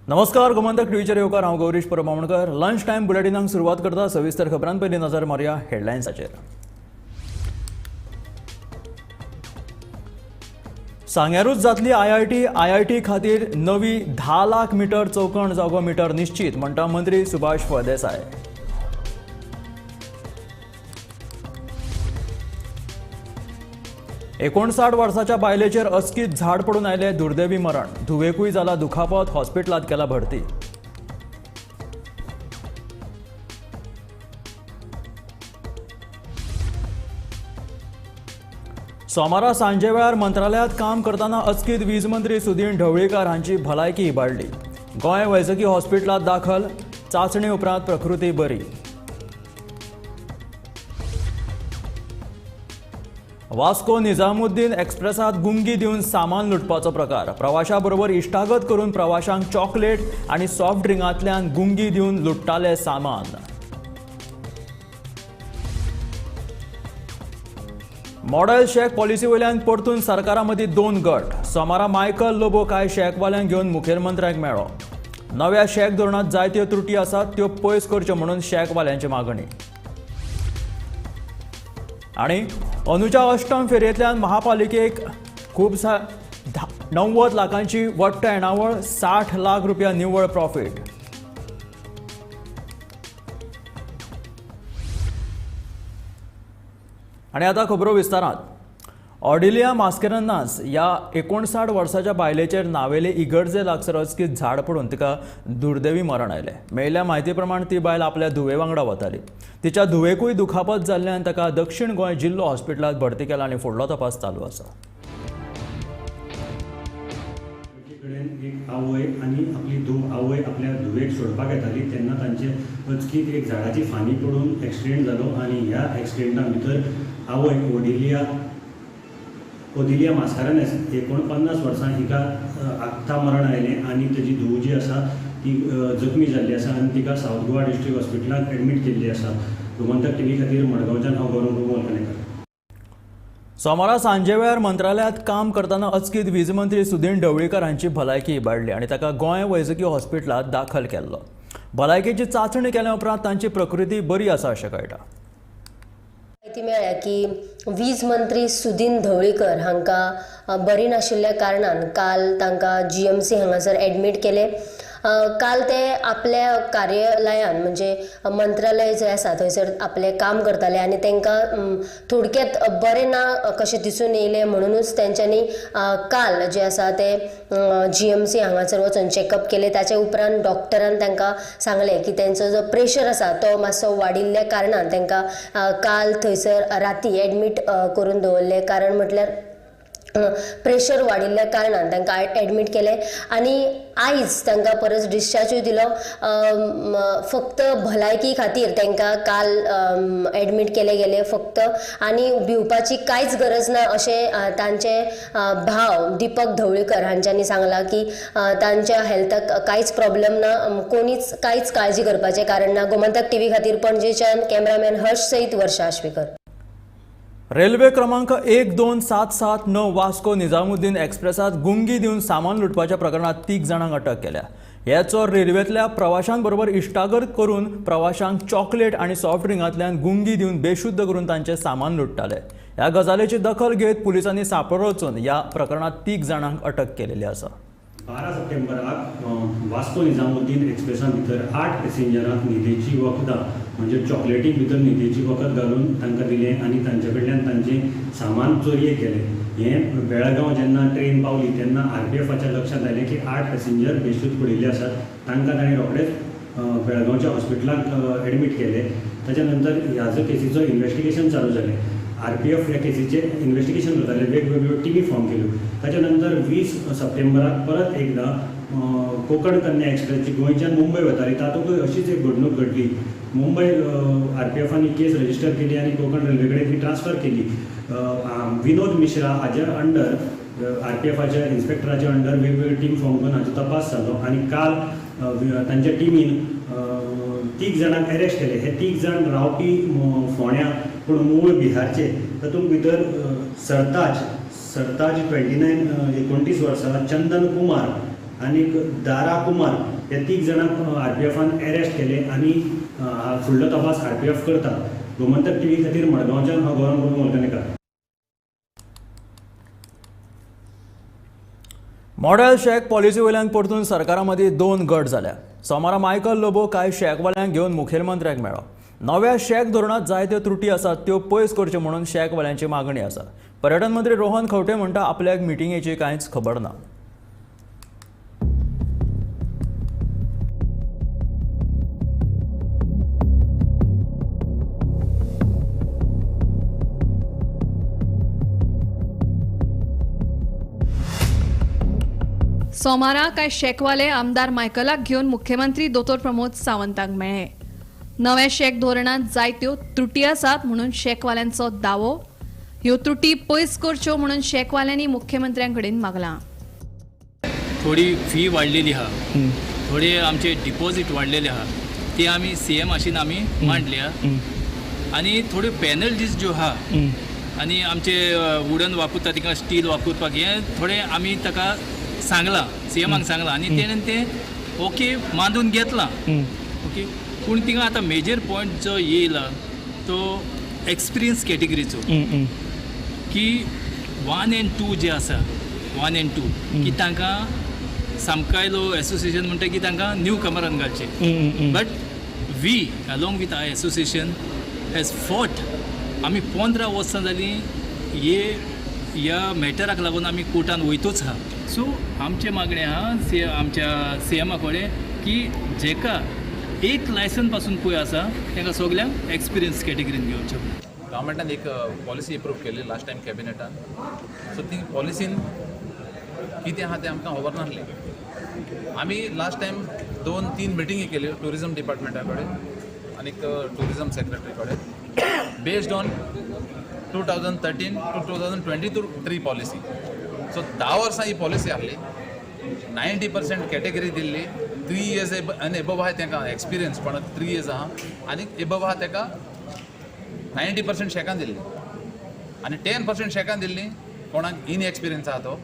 नमस्कार, गोमंतक टीव्हीचेर येवकार. हांव गौरीश परब आमोणकर. लंच टायम बुलेटिनाक सुरवात करता. सविस्तर खबरां पयलीं नजर मारया हेडलायन्साचेर. सांग्यारूच जातली आयआयटी. आयआयटी खातीर नवी 10 लाख मिटर चौखण जागो मिटर निश्चित म्हणटा मंत्री सुभाष फळदेसाय. एकोणसाठ वर्साच्या बायलेचेर अचकीत झाड पडून आयले दुर्दैवी मरण. धुवेकूय जाला दुखापत, हॉस्पिटलांत केला भरती. सोमारा सांजे वेळार मंत्रालयांत काम करतना अचकीत वीज मंत्री सुदीन ढवळीकार हांची भलायकी इबाडली. गोंय वैजकी हॉस्पिटलांत दाखल, चांचणी उपरांत प्रकृती बरी. वास्को निजामुद्दीन एक्सप्रेसात गुंगी दिवन सामान लुटपाचो प्रकार. प्रवाशा बरोबर इश्टागत करून प्रवाशांक चॉकलेट आनी सॉफ्ट ड्रिंकांतल्यान गुंगी दिवन लुट्टाले सामान. मॉडेल शॅक पॉलिसी वयल्यान परतून सरकारा मदीं दोन गट. सोमारा मायकल लोबो कांय शॅकवाल्यांक घेवन मुखेलमंत्र्याक मेळ्ळो. नव्या शॅक धोरणांत जायत्यो त्रुटी आसात, त्यो पयस करच्यो म्हणून शॅकवाल्यांची मागणी. आनी अंदूच्या अष्टम फेरयेंतल्यान महापालिकेक खूब 90 लाखांची वट्ट येणावळ, 60 लाख रुपया निव्वळ प्रॉफिट. आनी आतां खबरो विस्तारांत. ऑडिलिया मास्केरनास ह्या 59 वर्साच्या बायलेचेर नावेले इगर्जे लागसर अचकीत झाड पडून तिका दुर्दैवी मरण आयलें. मेळिल्ल्या म्हायती प्रमाण ती बायल आपल्या धुवे वांगडा वताली. तिच्या धुवेकूय दुखापत जाल्ल्यान ताका दक्षिण गोंय जिल्लो हॉस्पिटलांत भरती केला आनी फुडलो तपास चालू आसा. एक आवय आनी आपली धूव, आवय आपल्या धुवेक सोडपाक येताली तेन्ना तांचे अचकीत एक झाडाची फांदी पडून एक्सिडेंट जालो आनी ह्या एक्सिडेंटा भितर आवय ओदिलिया मास्कारेन्हस 49 वर्सां हिका आत्तां मरण आयलें आनी ताजी धूव जी आसा ती जखमी जाल्ली आसा आनी तिका सावथ गोवा डिस्ट्रिक्ट हॉस्पिटलांत एडमीट केल्ली आसा. गोमंतक टीव्ही खातीर मडगांवच्यान हांव गौरव प्रभू. सोमारा सांजे वेळार मंत्रालयांत काम करतना अचकीत वीज मंत्री सुदीन ढवळीकर हांची भलायकी इबाडली आनी ताका गोंय वैजकी हॉस्पिटलांत दाखल केल्लो. भलायकेची चांचणी केल्या उपरांत तांची प्रकृती बरी आसा अशें कळटा. म्हायती मेळ्ळ्या की वीज मंत्री सुदीन ढवळीकर हांकां बरी नाशिल्ल्या कारणान काल तांकां जीएमसी हांगासर एडमीट केले. काल ते आपल्या कार्यालयान म्हणजे मंत्रालय जे आसा थंयसर आपलें काम करताले आनी तांकां थोडक्यात बरें ना कशें दिसून येयलें म्हणुनूच तेंच्यांनी काल जे आसा ते जीएमसी हांगासर वचून चॅकअप केलें. ताचे उपरांत डॉक्टरान तांकां सांगलें की तेंचो जो प्रेशर आसा तो मातसो वाडिल्ल्या कारणान तांकां काल थंयसर राती एडमीट करून दवरलें. कारण म्हटल्यार प्रेशर वाडिल्ल्या कारणान तांकां एडमीट केलें आनी आयज तांकां परत डिस्चार्जूय दिलो. फक्त भलायकी खातीर तांकां काल एडमीट केले गेले फक्त आनी भिवपाची कांयच गरज ना अशें तांचे भाव दीपक ढवळीकर हांच्यांनी सांगलां की तांच्या हेल्थाक कांयच प्रॉब्लम ना, कोणीच कांयच काळजी करपाचें कारण ना. गोमंतक टीव्ही खातीर पणजेच्यान कॅमेरामॅन हर्ष सयत वर्षा आश्वेकर. रेल्वे क्रमांक 12779 वास्को निजामुद्दीन एक्सप्रेसात गुंगी दिवन सामान लुटपाच्या प्रकरणात 3 जाणांक अटक केल्या. हे चोर रेल्वेंतल्या प्रवाशांबरोबर इश्टागत करून प्रवाशांक चॉकलेट आनी सॉफ्ट ड्रिंकांतल्यान गुंगी दिवन बेशुद्ध करून तांचें सामान लुट्टाले. ह्या गजालीची दखल घेत पुलिसांनी सांपळो रचून ह्या प्रकरणात 3 जाणांक अटक केलेली आसा. 12 सप्टेंबराक वास्को निजामुद्दीन एक्सप्रेसा भितर 8 पॅसेंजरांक न्हिदेची वखदां म्हणजे चॉकलेटी भितर न्हिदेची वखद घालून तांकां दिलें आनी तांचे कडल्यान तांचें सामान चोरयेक गेलें. हें बेळगांव जेन्ना ट्रेन पावली तेन्ना आरपीएफाच्या लक्षांत आयलें की 8 पॅसेंजर बेशुद्ध पडिल्ले आसात. तांकां ताणें रोखडेच बेळगांवच्या हॉस्पिटलांत एडमीट केले. ताच्या नंतर ह्या जो केसीचो इन्वेस्टिगेशन चालू जालें. आरपीएफ ह्या केसीचें इन्वेस्टिगेशन करताले, वेगवेगळ्यो टिमी फॉर्म केल्यो. ताच्या नंतर 20 सप्टेंबराक परत एकदां कोकण कन्या एक्सप्रेस जी गोंयच्यान मुंबय वताली तातूंतय अशीच एक घडणूक घडली. मुंबय आरपीएफान केस रजिस्टर केली आनी कोकण रेल्वे कडेन ती ट्रान्सफर केली. विनोद मिश्रा हाज्या अंडर आरपीएफाच्या इन्स्पेक्टराच्या अंडर वेगवेगळी टीम फॉर्म करून हाचो तपास जालो आनी काल तांच्या टिमीन 3 जाणांक अरेस्ट केले. हे 3 जाण रावपी फोंड्या पूण मूळ बिहारचे. तातूंत भितर सरताज 29 29 वर्सां, चंदन कुमार आनी दारा कुमार हे तीग जाणांक आरपीएफान अरेस्ट केले आनी फुडलो तपास आरपीएफ करता. गोमंतक टीव्ही खातीर मडगांवच्यान हांव गौरव प्रभू मलकणेकर. मॉडेल शॅक पॉलिसी वयल्यान परतून सरकारा मदीं दोन गट जाल्या. सोमारा मायकल लोबो कांय शॅकवाल्यांक घेवन मुखेलमंत्र्याक मेळ्ळो. नव्या शॅक धोरणांत जायत्यो त्रुटी आसात त्यो पयस करच्यो म्हणून शॅकवाल्यांची मागणी आसा. पर्यटन मंत्री रोहन खंवटे म्हणटा आपल्याक मिटिंगेची कांयच खबर ना. सोमारा कांय शॅकवाले आमदार मायकलाक घेवन मुख्यमंत्री दोतोर प्रमोद सावंताक मेळ्ळे. नव्या शॅक धोरणांत जायत्यो त्रुटी आसात म्हणून शॅकवाल्यांचो दावो. ह्यो त्रुटी पयस करच्यो म्हणून शॅकवाल्यांनी मुख्यमंत्र्यां कडेन मागलां. थोडी फी वाडलेली आहा, थोडे आमचे डिपॉझिट वाडलेले आहा, ते आमी सीएम आशिन आमी मांडल्या आनी थोड्यो पॅनल्टीज ज्यो आहा आनी आमचे वुडन वापरता तिका स्टील वापरपाक हें थोडें आमी ताका सांगलां, सीएमाक सांगलां आनी तेणेन तें ओके मानून घेतलां. ओके, पूण थिंगा आतां मेजर पॉयंट जो येयला तो एक्सपिरियन्स कॅटेगरीचो की 1 आनी 2 जे आसा, 1 आनी 2 की तांकां सामकायलो एसोसिएशन म्हणटा की तांकां न्यू कमरान घालचें. But we along with our association has fought. आमी 15 वर्सां जालीं हे ह्या मॅटराक लागून आमी कोर्टान वयतूच आहा. सो आमचें मागणें आहा आमच्या सीएमा कडेन की जेका एक लायसन पासून पळय आसा तांकां सगल्यांक एक्सपिरियन्स कॅटेगरीन घेवचें. गव्हर्मेंटान एक पॉलिसी एप्रूव केल्ली लास्ट टायम कॅबिनेटान. सो ती पॉलिसीन कितें आहा तें आमकां खबर नासलें. आमी लास्ट टायम 2-3 मिटिंगी केल्यो ट्युरिजम डिपार्टमेंटा कडेन आनी ट्युरिजम सेक्रेटरी कडेन based on 2013 to 2023 policy. So 10 वर्सां ही पॉलिसी आहली, 90% कॅटेगरी दिल्ली, 3 इयर्स आनी एबव आहा तांकां एक्सपिरियन्स पण 3 इयर्स आहा आनी एबव आहा ताका 90% शॅकान दिल्ली आनी 10% शॅकान दिल्ली कोणाक इनएक्सपिरियन्स आहा तो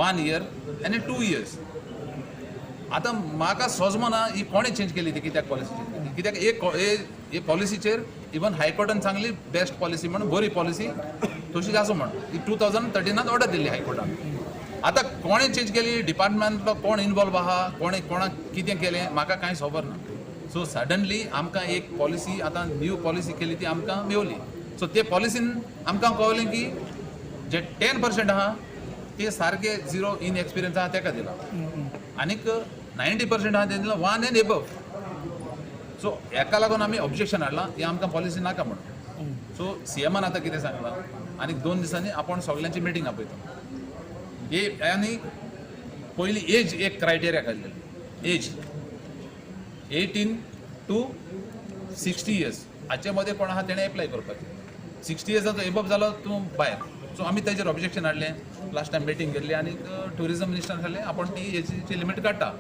1 इयर आनी 2 इयर्स. आतां म्हाका सोजमना ही कोणें चेंज केली ती, कित्याक पॉलिसी चेंज केली, कित्याक एक हे पॉलिसीचेर इवन हायकोर्टान सांगली बेस्ट पॉलिसी म्हणून, बरी पॉलिसी तशीच आसूं म्हण ही 2013 ऑर्डर दिल्ली हायकोर्टान. आतां कोणें चेंज केली, डिपार्टमेंटांतलो कोण इनवॉल्व आहा, कोणें कोणाक कितें केलें म्हाका कांय खबर ना. सो सडनली आमकां एक पॉलिसी आतां न्यू पॉलिसी केली ती आमकां मेवली. सो ते पॉलिसीन आमकां कळ्ळें की जे 10% आहा ते सारके झिरो इन एक्सपिरियन्स आहा तेका दिला आनीक 90% आहा ते दिला 1 एंड एबव. सो हेका लागून आमी ऑब्जेक्शन हाडलां ही आमकां पॉलिसी नाका म्हणून. सो सीएमान आतां कितें सांगलां आनीक 2 दिसांनी आपूण सगल्यांची मिटींग आपयता. हे आनी पयली एज एक क्रायटेरिया काडलेली, एज 18 to 60 years हाचे मदें कोण आहा तेणें एप्लाय करपाचें. 60 इयर्साचो एबव जालो तूं भायर. सो आमी तेजेर ऑब्जेक्शन हाडलें, लास्ट टायम मिटींग केल्ली आनी ट्युरिजम मिनिस्टरान सांगलें आपूण ती एजीची लिमीट काडटा.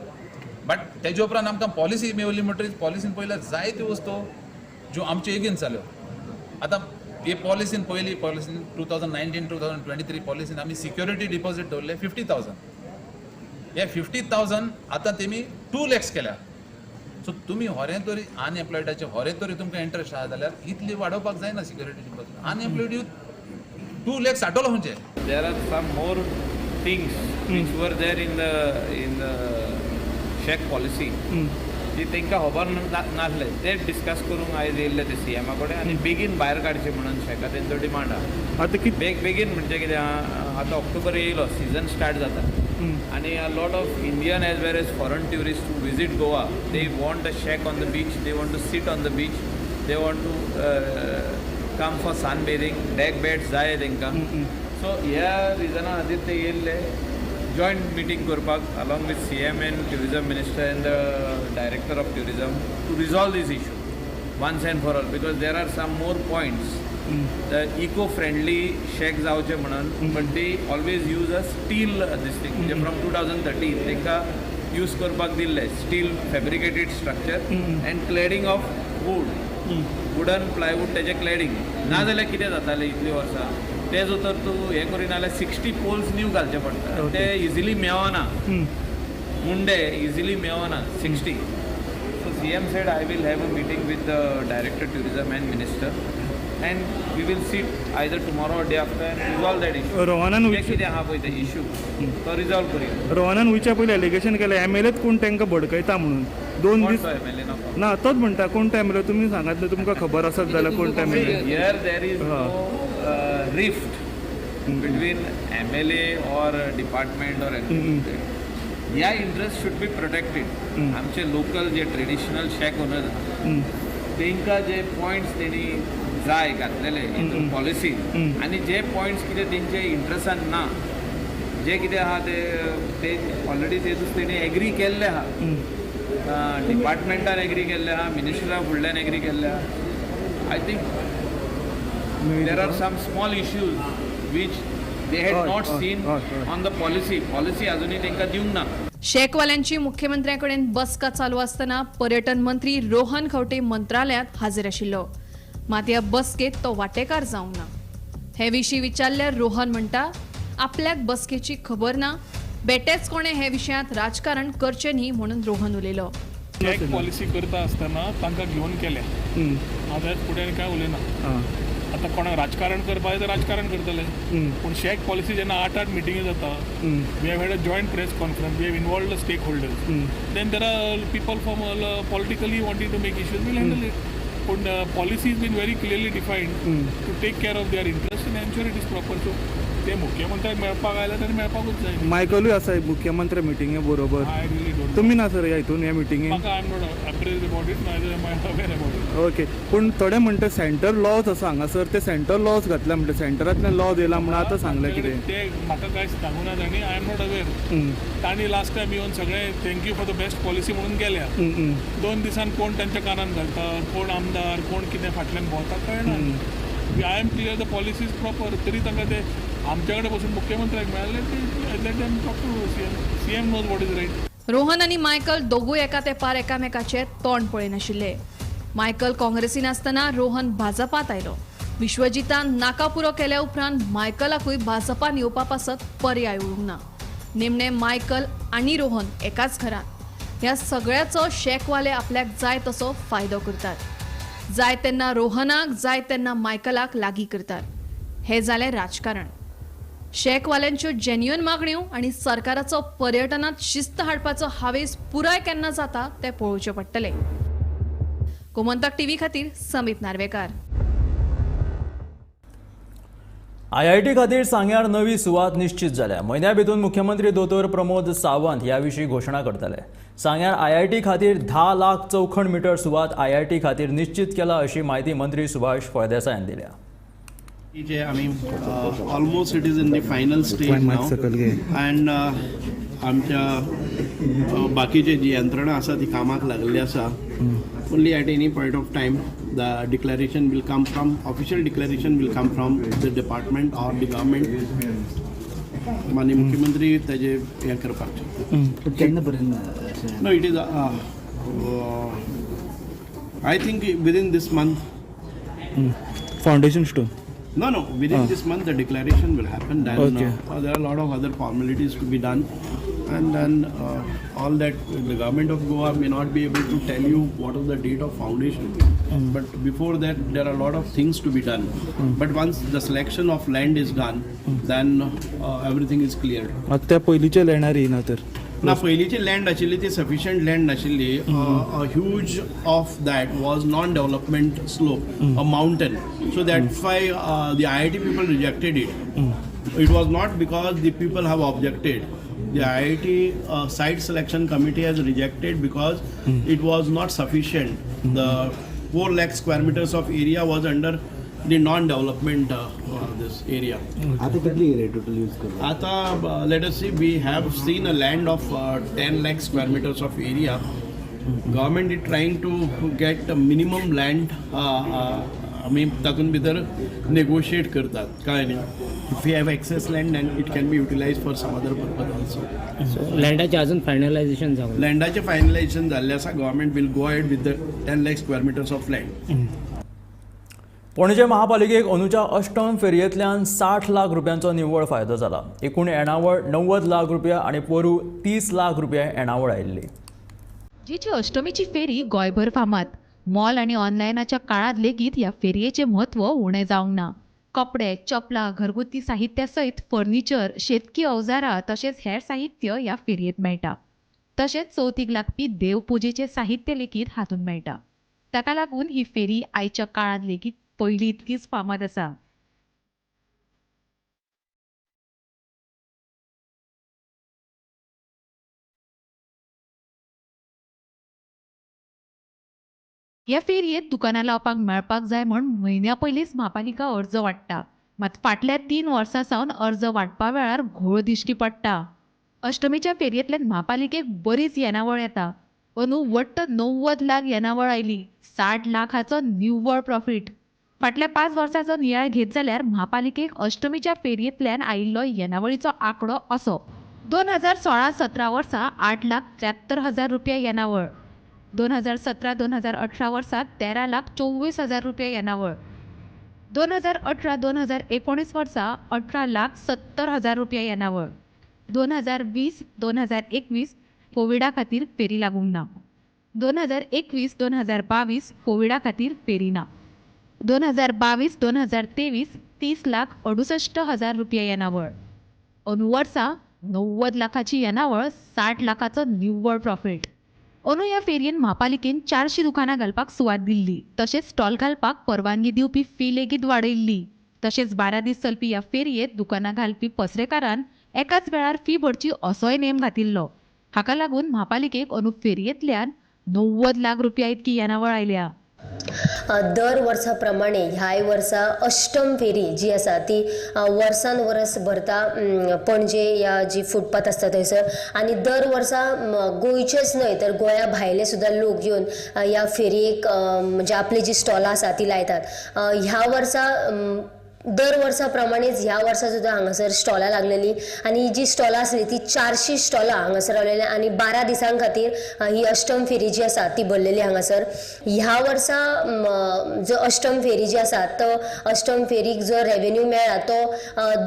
बट तेजे उपरांत आमकां पॉलिसी मेवली म्हणटरीच पॉलिसीन पयल्यार जायत्यो वस्तू ज्यो आमच्यो एगेन्स्ट जाल्यो. आतां हे पॉलिसीन पयली पॉलिसीन 2019 2023 पॉलिसीन आमी सिक्युरिटी डिपॉझिट दवरले 50,000. हे 50,000 आतां तेमी 2 lakhs केल्या. सो तुमी होरें तरी अनएम्प्लॉयडाचे होरें तरी तुमकां इंट्रस्ट आहा जाल्यार इतली वाडोवपाक जायना security deposit. Unemployed youth 2 lakhs आटोलो खंयचे. There are some more things which were there in the shack policy जी तांकां खबर नासलें ते डिस्कस करूंक आयज येयल्ले ते सीएमा कडेन आनी बेगीन भायर काडचे म्हणून शॅका तेंचो डिमांड आहा. आतां बेगीन म्हणजे कितें आहा, आतां ऑक्टोबर येयलो, सिजन स्टार्ट जाता आनी a lot of Indian as well as foreign tourist to visit Goa, they want a shack on the beach, they want to sit on the beach, they want to come for sun bathing, deck beds जाय तांकां. So ह्या रिजना खातीर ते येयल्ले joint meeting करपाक along with CM and tourism minister and the director of tourism to resolve this issue once and for all, because there are some more points. The eco friendly shack जावचे म्हणून, but they always use a steel this thing. म्हणजे from 2013 तांकां use करपाक दिल्लें steel fabricated structure and cladding of wood, wooden plywood तेजें क्लॅडींग. नाजाल्यार कितें जातालें इतलीं वर्सां ते जो तर तूं हें करिना जाल्यार 60 पोल्स न्यू घालचे पडटा, ते इजिली मेळना. Munde easily मेवना 60. So CM said I will have a meeting with the director tourism and minister and we will sit either tomorrow or day after and resolve that issue. रोहनान जे कितें आहा पळय ते issue तो resolve करूया. रोहनान वयच्या पयलीं allegation केलें M L H कोण तांकां भडकयता म्हणून दोन कोण दीस. तो एमएलए नको. ना, तोच म्हणटा कोण तो एम एल ए. तुमी सांगात न्हू, तुमकां खबर आसत जाल्यार कोण तो M L A. Here there is no rift between MLA or department or anything. ह्या इंटरेस्ट should be protected. आमचे लोकल जे ट्रेडिशनल शॅक ओनर, तांकां जे पॉयंट्स तेणी जाय घातलेले हितून पॉलिसी आनी जे पॉयंट्स कितें तेंचे इंट्रस्टान ना, जे कितें आहा ते ते ऑलरेडी ते तेणी एग्री केल्ले आहा, डिपार्टमेंटान एग्री केल्ले आहा, मिनिस्टरा फुडल्यान एग्री केल्ले आहा. I think there are some small issues which they had not seen on the policy. Policy अजूनही तांकां दिवंक ना. शेकवाल्यांची मुख्यमंत्र्यांकडेन बसका चालू आसतना पर्यटन मंत्री रोहन खंवटे मंत्रालयांत हाजीर आशिल्लो. मात ह्या बसकेत तो वांटेकार जावंक ना. हे विशीं विचारल्यार रोहन म्हणटा, आपल्याक बसकेची खबर ना. बेटेच कोणें हे विशयांत राजकारण करचें न्ही म्हणून रोहन उलयलो. शॅक पॉलिसी करता आसतना तांकां घेवन केल्या. हांव त्याच फुडें कांय उलयना. आतां कोणाक राजकारण करपाक जाय तर राजकारण करतले, पूण शॅक पॉलिसी जेन्ना आठ आठ मिटिंगी जाता, we have had a joint press conference, we have involved the stakeholders, then there are people from politically wanting to make issues, we'll handle it. पूण policy is been very clearly defined to take care of their interest and ensure it is proper. So ते मुख्यमंत्र्याक मेळपाक आयले तर मेळपाकूच जाय. मायकलूय आसा मुख्यमंत्री मिटिंगे बरोबर. I really don't. तुमी ना सर ह्या हितून, ह्या मिटिंगेन? म्हाका, I am not apprised about it, I am aware about it. Okay, पूण थोडे म्हणटा सेंटर लॉज आसा हांगासर, ते सेंटर लॉज घातल्या म्हणटा, सेंटरांतल्यान लॉज येयला म्हणून आतां सांगलें कितें. ते म्हाका कांय सांगू ना तांणी. I am not aware. तांणी लास्ट टायम येवन सगळे thank you for the best policy म्हणून गेल्या. 2 दिसान कोण तांच्या कानान घालता, कोण आमदार, कोण कितें फाटल्यान भोंवता, कळना. I am clear the policy is proper. तरी तांकां ते आमच्या कडेन बसून मुख्यमंत्र्याक मेळ्ळे ते, let them talk to CM. CM knows what is right. Rohan आनी मायकल दोगूय एका तेंपार एकामेकाचे तोंड पळयनाशिल्ले. मायकल काँग्रेसीन आसतना रोहन भाजपात आयलो. विश्वजितान नाकापुरो केल्या उपरांत मायकलाकूय भाजपान येवपा पासत पर्याय उरूंक ना. निमणे मायकल आनी रोहन एकाच घरांत. ह्या सगळ्याचो शेकवाले आपल्याक जाय तसो फायदो करतात. जाय तेन्ना रोहनाक, जाय तेन्ना मायकलाक लागीं करतात. हें जालें राजकारण. शेकवाल्यांच्यो जेन्युअन मागण्यो आनी सरकाराचो पर्यटनात शिस्त हाडपाचो हावेस पुराय केन्ना जाता तें पळोवचें पडटलें. गोमंतक टीव्ही खातीर समीप नार्वेकार. आयआयटी खातीर सांग्यार नवी सुवात निश्चित जाल्या. म्हयन्या भितर मुख्यमंत्री दोतोर प्रमोद सावंत ह्या विशीं घोशणा करतले. सांग्यार आयआयटी खातीर 10 लाख चौखण मिटर सुवात आयआयटी खातीर निश्चित केला, अशी म्हायती मंत्री सुभाष फळदेसायान दिल्या. जे आमी almost it is in the final stage now and आमच्या बाकीचे जी यंत्रणा आसा ती कामाक लागलेली आसा. Only at any point of time the declaration will come from, official declaration will come from the department or the government. माननीय मुख्यमंत्री ताजे हें करपाक शकता. केन्ना पर्यंत? No, it is, I think, within this month. Foundation stone? No, within this month the declaration will happen. Then there are a lot of other formalities to be done. And then all that, the government of Goa may not be able to tell you what is the date of foundation. But before that, there are a lot of things to be done. But once the selection of land is done, then everything is cleared. आतां त्या पयलींचे लँडार येयना तर? ना, पयलींची land आशिल्ली ती sufficient land नाशिल्ली. Huge of that was non development slope, a mountain, so that's why the IIT people rejected it. It was not because the people have objected. The IIT site selection committee has rejected because it was not sufficient. The 4 lakh square meters of area was under the non-development this area. आता कितली area total use करता? आता let us see, we have seen a land of 10 lakh square meters of area. Government is trying to get a minimum land. आमी तातूंत भितर negotiate करतात काय न्ही. If you have excess land and it can be utilize for some other purpose also. लँडाचें अजून finalisation जावंक लँडाचें finalisation जाल्लें आसा. Government will go ahead with the 10 lakh square meters of land. Panaji महापालिकेक अंदूच्या अष्टम फेरयेंतल्यान 60 लाख रुपयांचो निव्वळ फायदो जाला. एकूण येणावळ 90 लाख रुपया आनी पोरू 30 लाख रुपया येणावळ आयिल्ली. जेची अष्टमीची फेरी गोंयभर फामाद. मॉल आनी ऑनलायनाच्या काळांत लेगीत ह्या फेरयेचें म्हत्व उणें जावंक ना. कपडे, चपलां, घरगुती साहित्या सयत फर्निचर, शेतकी अवजारां तशेंच हेर साहित्य ह्या फेरयेंत मेळटा. तशेंच चवथीक लागपी देवपुजेचें साहित्य लेगीत हातूंत मेळटा. ताका लागून ही फेरी आयच्या काळांत लेगीत पयलीं इतकीच फामाद आसा. ह्या फेरयेंत दुकानां लावपाक मेळपाक जाय म्हूण म्हयन्या पयलींच म्हापालिका अर्ज वाडटा. मात फाटल्या 3 वर्सां सावन अर्ज वांटपा वेळार घोळ दिश्टी पडटा. अष्टमीच्या फेरयेंतल्यान म्हापालिकेक बरीच येणावळ येता. अंदू वट्ट 90 लाख येणावळ आयली. 60 लाखाचो निव्वळ प्रॉफीट. फाटल्या 5 वर्सांचो नियाळ घेत जाल्यार म्हापालिकेक अष्टमीच्या फेरयेंतल्यान आयिल्लो येणावळीचो आंकडो असो. 2016-17 वर्सा 8,73,000 रुपया येणावळ. 2017-2018 वर्सा 13,24,000 रुपया येणावळ. 2018-2019 वर्सा 18,70,000 रुपया येणावळ. 2020-2021 कोविडा खातीर फेरी लागूंक ना. 2021-2022 कोविडा खातीर फेरी ना. 2022-2023 30,68,000 रुपया येणावळ. अंदू वर्सा 90 लाखाची येणावळ, 60 लाखाचो निव्वळ प्रॉफीट. अंदू ह्या फेरयेन म्हापालिकेन 400 दुकानां घालपाक सुवात दिल्ली. तशेंच स्टॉल घालपाक परवानगी दिवपी फी लेगीत वाडयल्ली. तशेंच 12 दीस चलपी ह्या फेरयेंत दुकानां घालपी पसरेकारान एकाच वेळार फी भरची असोय नेम घातिल्लो. हाका लागून म्हापालिकेक अंदू फेरयेंतल्यान 90 लाख रुपया इतकी येणावळ आयल्या. दर वर्सा प्रमाणे ह्याय वर्सा अष्टम फेरी जी आसा ती वर्सान वर्स भरता पणजे ह्या जी फुटपाथ आसता थंयसर. आनी दर वर्सा गोंयचेच न्हय तर गोंया भायले सुद्दां लोक येवन ह्या फेरयेक म्हणजे आपली जी स्टॉलां आसा ती लायतात. ह्या वर्सा दर वर्सा प्रमाणेच ह्या वर्सा सुद्दां हांगासर स्टॉलां लागलेली आनी जी स्टॉलां आसली ती 400 स्टॉलां हांगासर रावलेली आनी 12 दिसां खातीर ही अष्टम फेरी जी आसा ती भरलेली हांगासर. ह्या वर्सा जो अष्टम फेरी जी आसा तो अष्टम फेरीक जो रेवेन्यू मेळ्ळा तो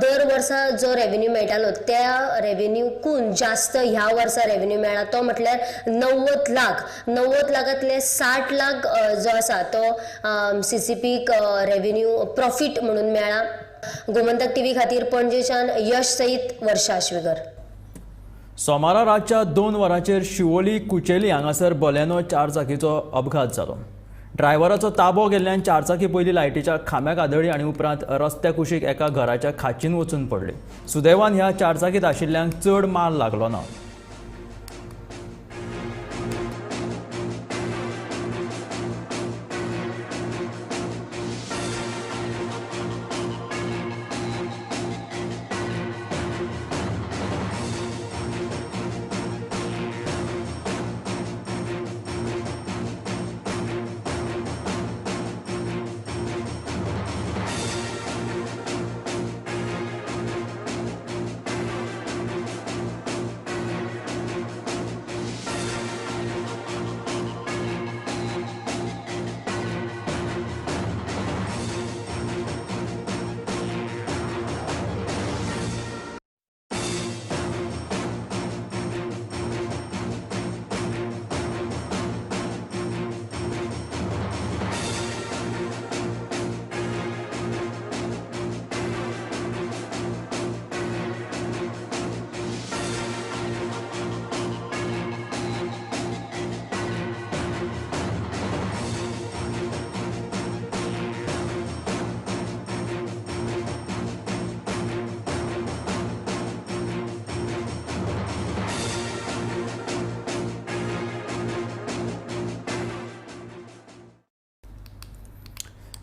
दर वर्सा जो रेवेन्यू मेळटालो त्या रेवेन्यूकून जास्त ह्या वर्सा रेवेन्यू मेळ्ळा तो म्हटल्यार 90 लाख. 90 लाखांतले 60 लाख जो आसा तो सीसीपीक रेवेन्यू प्रॉफीट म्हणून मेळ्ळा. गोमंतक टीव्ही खातीर पणजेच्यान यश सहित वर्षा आश्वेकर. सोमारा रातच्या 2 वरांचेर शिवोली कुचेली हांगासर बलेनो चारचाकीचो अपघात जालो. ड्रायव्हराचो ताबो गेल्ल्यान चारचाकी पयलीं लायटीच्या खांब्याक आदळ्ळी आनी उपरांत रस्त्या कुशीक एका घराच्या खाचीन वचून पडली. सुदैवान ह्या चारचाकीत आशिल्ल्यांक चड मार लागलो ना.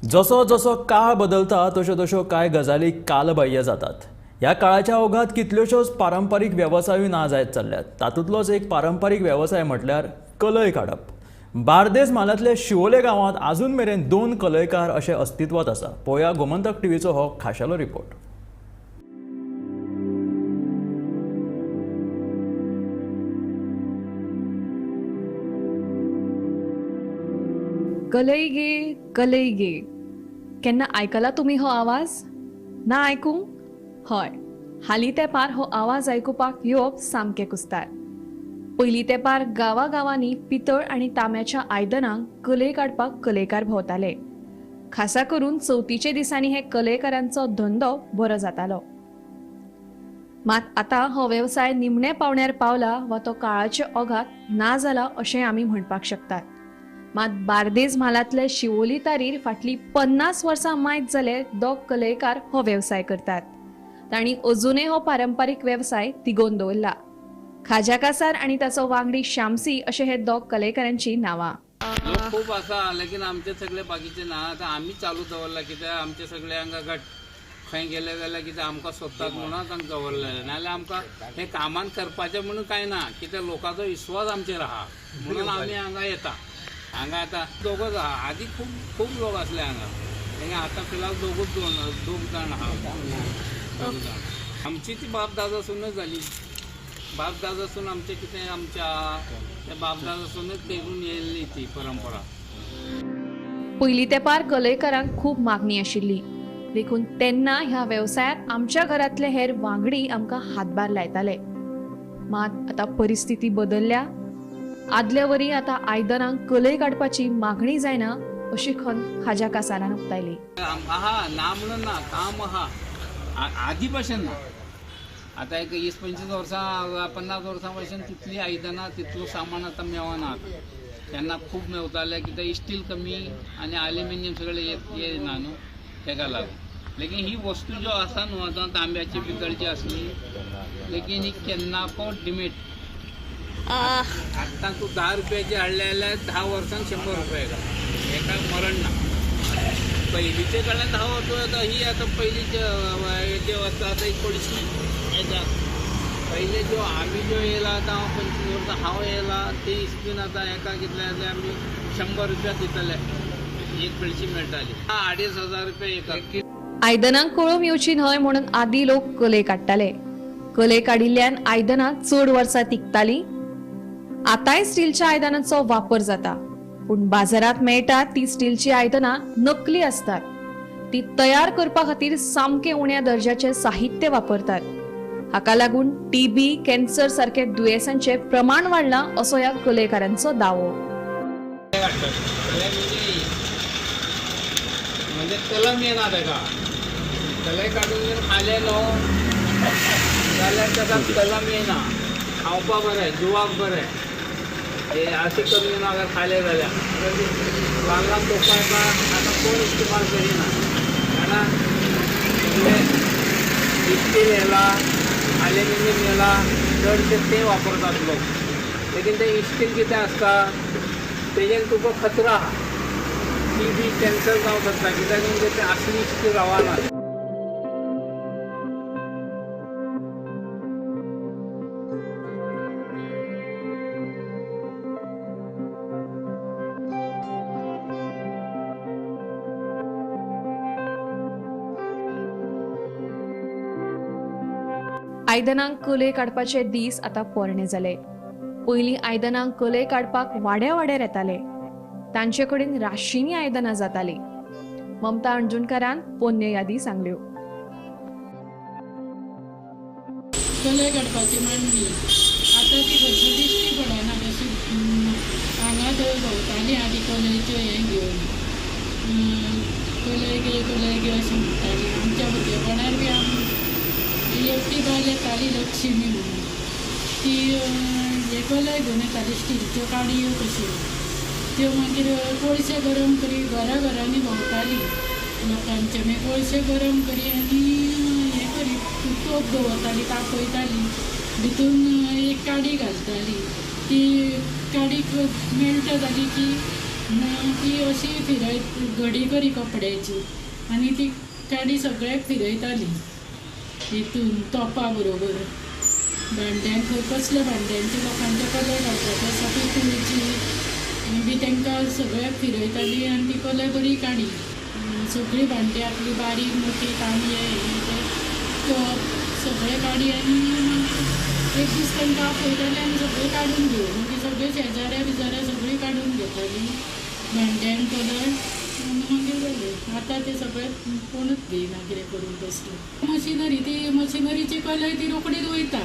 जसो जसो काळ बदलता तश्यो तश्यो कांय गजाली कालबाह्य जातात. ह्या काळाच्या ओघात कितल्योश्योच पारंपारीक वेवसायूय ना जायत चल्ल्यात. तातूंतलोच एक पारंपारीक वेवसाय म्हटल्यार कलय काडप. बार्देस म्हालांतल्या शिवोले गांवांत आजून मेरेन 2 कलयकार अशे अस्तित्वांत आसा. पळोवया गोमंतक टीव्हीचो हो खाशेलो रिपोर्ट. कलई गे कलई गे, केन्ना आयकला तुमी हो आवाज? ना आयकूंक? हय, हालीं तेंपार हो आवाज आयकुपाक येवप सामकें कुस्तार. पयलीं तेंपार गांवागांवांनी पितळ आनी तांब्याच्या आयदनांक कलय काडपाक कलयकार भोंवताले. खासा करून चवथीच्या दिसांनी हे कलयकारांचो धंदो बरो जातालो. मात आतां हो वेवसाय निमण्या पावण्यार पावला वा तो काळाचे ओघात ना जाला अशें आमी म्हणपाक शकतात. मात बार्देज म्हालांतले शिवोली तारीर फाटलीं 50 वर्सां मायत जाले दोग कलयकार हो वेवसाय करतात. तांणी अजुनय हो पारंपारीक वेवसाय तिगोवन दवरला. खाज्या कासार आनी ताचो वांगडी श्यामसी अशे हे दोग कलयकारांची नांवां. लोक खूब आसा, लेकीन आमचे सगळे बाकीचे ना. आतां आमी चालू दवरला कित्याक आमचे सगळे हांगा घट खंय गेले जाल्यार कितें आमकां सोदतात म्हणून तांकां दवरलें. नाजाल्यार आमकां हें कामान करपाचें म्हणून कांय ना, कित्याक लोकांचो विश्वास आमचेर आहा म्हणून आमी हांगा येता. हांगा आतां दोगूच आहा, आदी खूब खूब लोक आसले हांगा, हांगा आतां फिलहाल दोगूच दोग जाण आहा. दोग जाण आमची ती बाप दादासूनच जाली. बाप दादासून आमचें कितें आमच्या त्या बाप दादासूनच तेगून येयल्ली ती परंपरा. पयलीं तेंपार कलयकारांक खूब मागणी आशिल्ली, देखून तेन्ना ह्या वेवसायांत आमच्या घरांतले हेर वांगडी आमकां हातभार लायताले. मात आतां परिस्थिती बदलल्या. आदल्या वरी आतां आयदनांक कलय काडपाची मागणी जायना अशी खंत खाज्या कासारान उक्तायली. आहा ना म्हणून ना, काम आहा आदी भशेन ना. आतां एक 20-25 वर्सां 50 वर्सां भशेन तितलीं आयदनां तितलो सामान आतां मेळना. तेन्ना खूब मेवतालें कित्याक स्टील कमी आनी एल्युमिनियम सगळें येना न्हू, तेका लागून. लेकीन ही वस्तू ज्यो आसा न्हू आतां तांब्याची पितळची आसली, लेकीन ही केन्ना डिमेट. आतां तूं 10 रुपयाची हाडले जाल्यार 10 वर्सांक 100 रुपया येता, हेका मरण ना. पयलींचे कडल्यान 10 वर्सां आतां ही आतां पयलींचे जे वस्तू आतां थोडीशी येता. पयलीं ज्यो आमी ज्यो येयला आतां हांव 25 वर्सां हांव येयला ते इस्पीन आतां हेका कितले जाल्यार आमी 100 रुपया दितले, एक पेडशी मेळटाली 2500 रुपया एका. आयदनांक कळम येवची न्हय म्हणून आदी लोक कलय काडटाले. कलय काडिल्ल्यान आयदनां चड वर्सां तिगतालीं. आतांय स्टीलच्या आयदनांचो वापर जाता, पूण बाजारांत मेळटा ती स्टीलची आयदनां नकली आसतात. ती तयार करपा खातीर सामकें उण्या दर्जाचें साहित्य वापरतात. हाका लागून टीबी, कॅन्सर सारके दुयेंसांचें प्रमाण वाडलां असो ह्या कलयकारांचो दावो. म्हणजे कलम येना ताका, कलय काडून खालें न्हू जाल्यार ताका कलम येना, खावपाक बरें, जिवाक बरें. हे अशें कमी येना अगर खालें जाल्यार. ल्हान ल्हान तोपां येता आतां कोण इस्तेमाल करिना, जाणा स्टील येयला, एल्युमिनियम येयला, चडशे ते वापरतात लोक. लेकीन ते स्टील कितें आसता तेजेन तुका खतरा आहा, टीबी कॅन्सर जावंक शकता, कित्याक म्हणजे ते असली स्टील रावना. आयदनांक कलय काडपाचे दीस आतां पोरणे जाले. पयलीं आयदनांक कलय काडपाक वाड्या वाड्यार येताले, तांचे कडेन राशींनी आयदनां जातालीं. ममता अंजुणकारान पोन्न्यो यादी सांगल्यो. कलय काडपाची मांडणी आतां ती कशी दिश्टी पडना, कशी हांगा थंय भोंवताली आदी कलयच्यो हें घेवन, कलय घे कलय घे अशें म्हणटाली. आमच्या भुरगेपणार बी आमी एकटी बायल येताली लक्ष्मी म्हणून, ती हे कलय घेवन येताली, स्टिलच्यो काडयो कश्यो, त्यो मागीर कोळशे गरम करी घरा घरांनी भोंवताली लोकांचे, मागीर कोळशे गरम करी आनी हें करी तोप दवरताली, तापयताली, भितून एक काडी घालताली, ती काडी मेल्ट जाली की ती अशी फिरयत घडी करी कपड्याची आनी ती काडी सगळ्याक फिरयताली हितून तोपा बरोबर. भांड्यांक कसल्या भांड्यांचे लोकांचे कलर काडपाचे आसा पितुळची बी तांकां सगळ्याक फिरयताली आनी ती कलर बरी काडी. सगळीं भांडी आपली बारीक मोठी तांबये हे ते तोप सगळे काडी आनी मागीर एक दीस तांकां आपयताले आनी सगळें काडून घेवन मागीर सगळे शेजाऱ्या बिजाऱ्या सगळीं काडून घेतालीं भांड्यांक कलर आनी मागीर जालें. आतां आतां ते सगळे कोणूच घेयना कितें करून तसलें. मशिनरी ती मशिनरीची कलय ती रोखडीच वयता,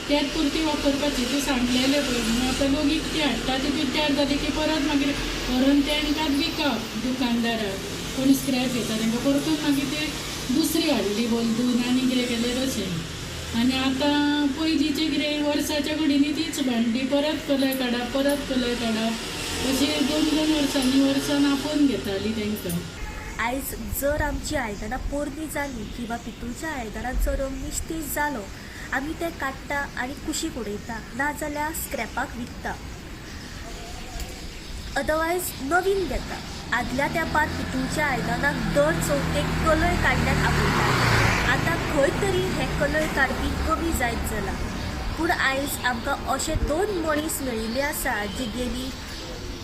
त्याच पुरती वापरपाची. ती सांगलेले पळय म्हणून आतां लोक इकती हाडटा, ती पिड्ड्यार जाली की परत मागीर व्हरून तेंकांच विकप दुकानदाराक, कोण स्क्रॅप घेता तेंकां परतून मागीर ते दुसरी हाडली बदलून आनी कितें केलें तशें. आनी आतां पयलींचें कितें वर्साच्या घडींनी तीच भांडी परत कलय काडप परत कलय काडप अशी दोन दोन वर्सांनी वर्सान आपोवन घेताली तेंकां. आयज जर आमची आयदनां पोरणी जालीं किंवा पितूळच्या आयदनांचो रंग निस्तेज जालो, आमी तें काडटा आनी कुशीक उडयता, नाजाल्यार स्क्रॅपाक विकता, अदरवायज नवीन घेता. आदल्या तेंपार पितूळच्या आयदनांक दर चवथेक कलय काडल्याक आपयताले. आतां खंय तरी हे कलय काडपी कमी जायत जाला. पूण आयज आमकां अशे दोन मनीस मेळिल्ले आसा जे गेली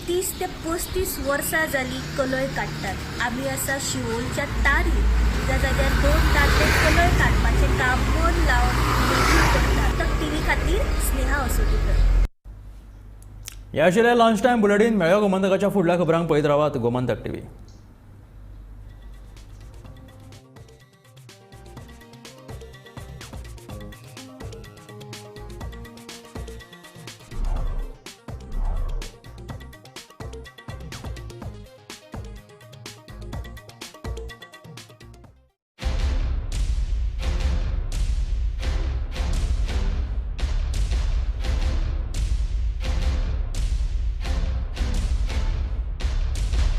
30 ते 35 वर्सां जालीं कलय काडटात. आमी आसा शिवोलच्या तारीर, ज्या जाग्यार दोन दादले कलय काडपाचें काम मन लावन लेगीत करतात. तक टीव्ही खातीर स्नेहा असोटीकर. हे आशिल्लें लंच टायम बुलेटीन. मेळ्यो गोमंतकाच्या फुडल्या खबरांक पळयत रावात गोमंतक टीव्ही.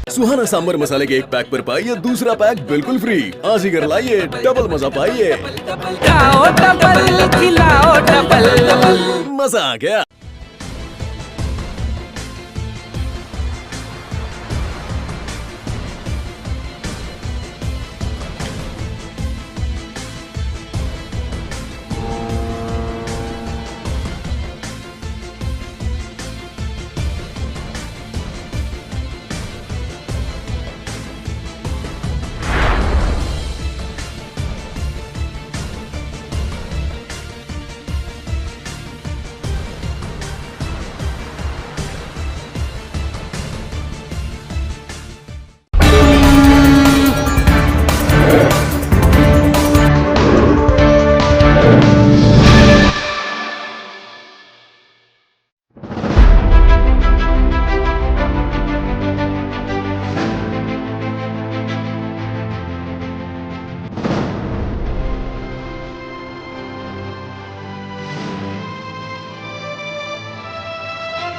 सुहाना सांबर मसाले के एक पैक पर पाइए दूसरा पैक बिल्कुल फ्री। आज ही घर लाइए, डबल मजा पाइए। डबल खिलाओ डबल, मजा आ गया।